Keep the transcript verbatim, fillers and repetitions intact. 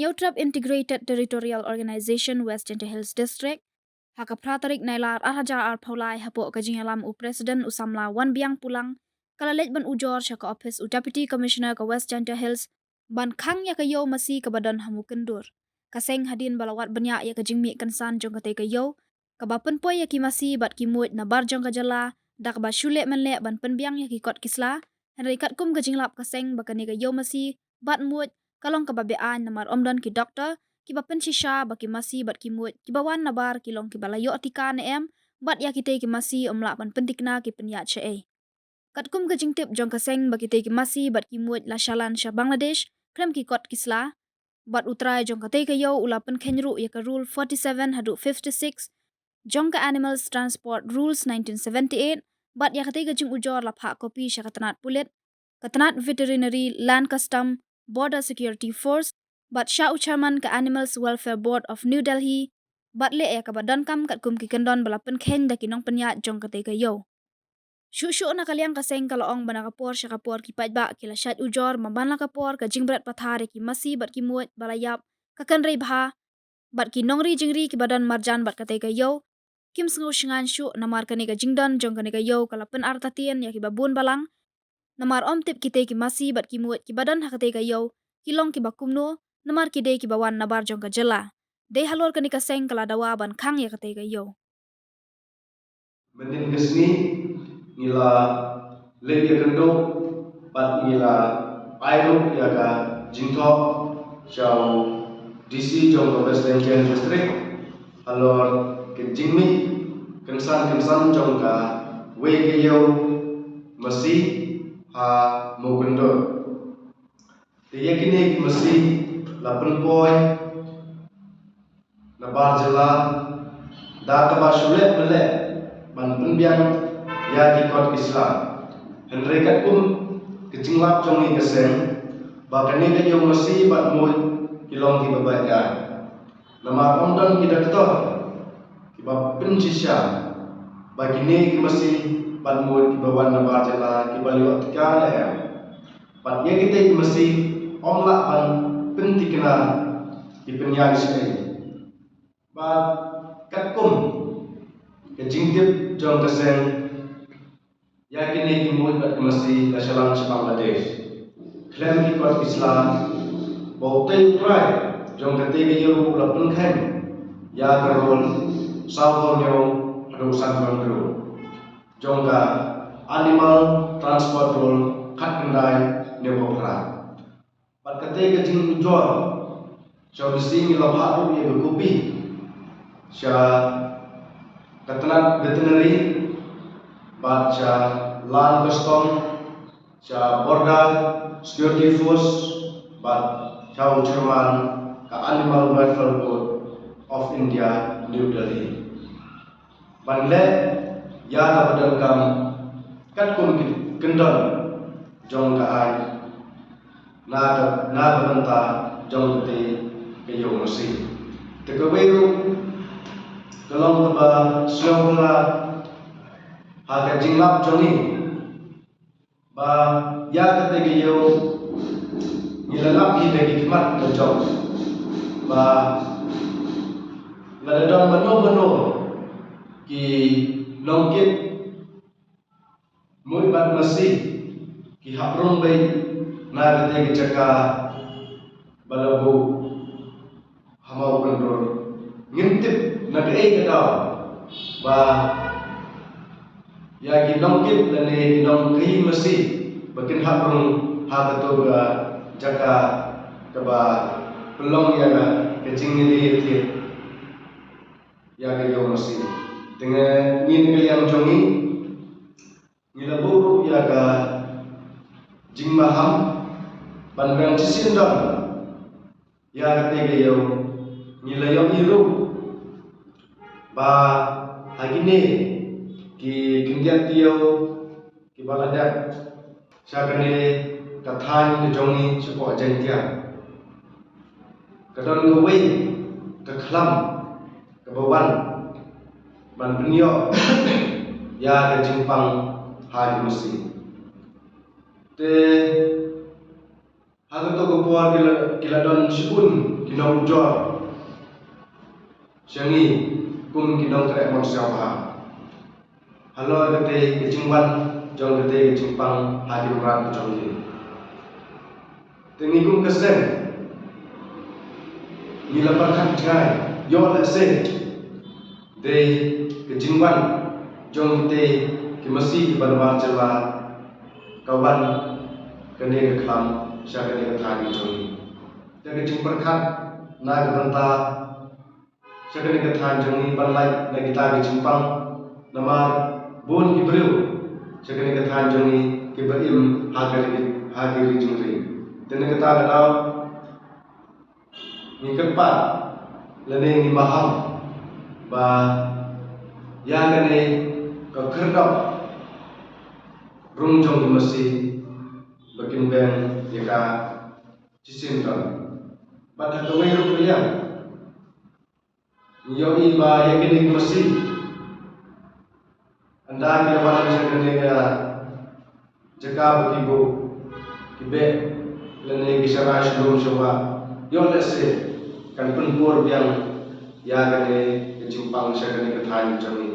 Eutrup Integrated Territorial Organization West Jaintia Hills District, ha ka phra tarik Nailar ar hajar arphew lai, hapoh ka jingïalam u President u samla Wanbiang Pulang, ka la leit ban ujor sha ka ophis u Deputy Commissioner ka West Jaintia Hills, ban khang ïa ka ïew masi kaba don ha Mukyndur. Ka seng hadien ba la wad bniah ïa ka jingmih kynsan jong katei ka ïew, kaba pynpoi ïa ki masi bad ki muid na bar jong ka jylla, da kaba shu leh mynleh ban pynbiang ïa ki kot ki sla, hynrei katkum ka jinglap ka seng ba kane ka ïew masi bad muid ka long kaba be-aiñ namar ym don ki doktor kiba pynshisha ba ki masi bad ki muid kiba wan na bar ki long kiba la ïoh tika ne em, bad ïa kitei ki masi ym lah ban pynthikna ki pynïaid shaei. Katkum ka jingtip jong ka seng ba kitei ki masi bad ki muid la shalan sha Bangladesh, khlem ki kot ki sla, bad u trai jong katei ka ïew u la pynkheiñ ruh ïa ka Rule forty-seven haduh fifty-six jong ka Animals Transport Rules nineteen seventy-eight, bad ïa katei ka jingujor la phah kopi sha ka tnat pulit, ka tnat Veterinary, Land Custom, Border Security Force, bad sha u Chairman ka Animals Welfare Board of New Delhi, bad leh ïa kaba donkam katkum ki kyndon ba la pynkheiñ da ki nongpynïaid jong katei ka ïew. Shuh shuh na ka liang ka seng ka la ong ba na ka por sha ka por ki paidbah ki la shait ujor, ma ban la ka por ka jingbret pathar ïa ki masi bad ki muid ba la ïap, ka kynrei bha, bad ki nongri jingri kiba don marjan bad katei ka ïew kim sngew shngaiñ shuh namar kane ka jingdon jong kane ka ïew ka la pynartatien ïa kiba bun balang, namar ym tip kitei ki masi bad ki muid kiba don ha katei ka ïew ki long kiba kumno, namar ki dei kiba wan na bar jong ka jylla. Dei halor kane ka seng ka la dawa ban khang ïa katei ka ïew. Mynnin ka sngi ngi la leit ïakynduh bad ngi la ai ruh ïa ka jingthoh sha u D C jong ka West Jaintia Hills District halor ka jingmih kynsan kynsan jong kawei ka ïew masi ha Mukyndur. Te ïa kine ki masi la pynpoi na bar jylla da kaba shu leh mynleh ban pynbiang ïa ki kot ki sla. Hynrei katkum ka jinglap jong ngi ka seng ba kane ka ïew masi bad muid ki long kiba beit ïa. Namar ym don ki doktor kiba pynshisha ba kine ki masi bad muid kiba wan na bar jylla kiba la ïoh tika ne em. Bad ïa kitei ki masi ym lah ban pynthikna ki pynïaid shaei. Bad katkum ka jingtip jong ka seng, ïa kine ki muid bad ki masi la shalan sha Bangladesh khlem ki kot ki sla, ba utei u trai jong katei ka ïew u la pynkheiñ ïa ka Rule sawphew hynñiew haduh sanphew hynriew jong ka Animal Transport Rule khatkhyndai hynñiewphew phra. Bad katei ka jingujor sha u D C ngi la phah ruh ïa ka kopi sha ka tnat Veterinary bad sha Land Custom, sha Border Security Force bad sha u Chairman ka Animal Welfare Board of India, New Delhi, ban leh ïa kaba donkam katkum ki kyndon jong ka aiñ na ka, na ka bynta jong katei ka ïew masi. Te kawei ruh ka long kaba sngewbha ha ka jinglap jong ngi ba ïa katei ka ïew ngi la lap hi da ki khmat la jong ba lada don mano mano ki nongkit muid bad masi ki hap rung beit na katei ka jaka ba la buh ha Mawkyndur. Ngim tip na kaei ka daw ba ïa ki nongkit lane ki nongkhaïi masi ba kin hap rung ha kato ka jaka kaba pynlong ïa ka jingïaleh ïa ka ïew masi. Te ngi na ka liang jong ngi ngi la buh ruh ïa ka jingmaham ban pynshai shisien don ïa katei ka ïew. Ngi la ïohi ruh ba ha kine ki khyndiat taïew kiba la dep sha kane ka thaiñ ka jong ngi shapoh Jaintia, ka don kawei ka khlam kaba wan ban pynïoh ïa ka jingpang ha ki masi. Te ha kato ka por ki la, ki la don shibun ki nongjor sha ngi kum ki nongtrei mon sngewbha halor katei ka jingwan jong katei ka jingpang ha ki mrad ka jong ngi. Te ngi kum ka seng ngi la pyrkhat jngai, ïoh lehse dei ka jingwan jong kitei ki masi kiba nabar jylla ka wan kane ka khlam sha kane ka thaiñ ka jong ngi. Te ka jingpyrkhat na ka bynta sha kane ka thaiñ jong ngi ban lait na kita ki jingpang, namar bun ki briew sha kane ka thaiñ jong ngi kiba im ha ka ri, ha ki ri jingri. Te na kata ka daw ngi kyrpad lane ngi maham ba ïa kane ka khyrdop rung jong ki masi ba kin beng ïa ka shisien don. Bad ha kawei ruh ka liang ngi ïohi ba ïa kine ki masi ynda ki la wan sha kane ka jaka ba ki buh ki beh lane ki sharai sha lum sha wah, ïoh lehse kan pynpur biang ïa kane ka jingpang sha kane ka thaiñ jong ngi.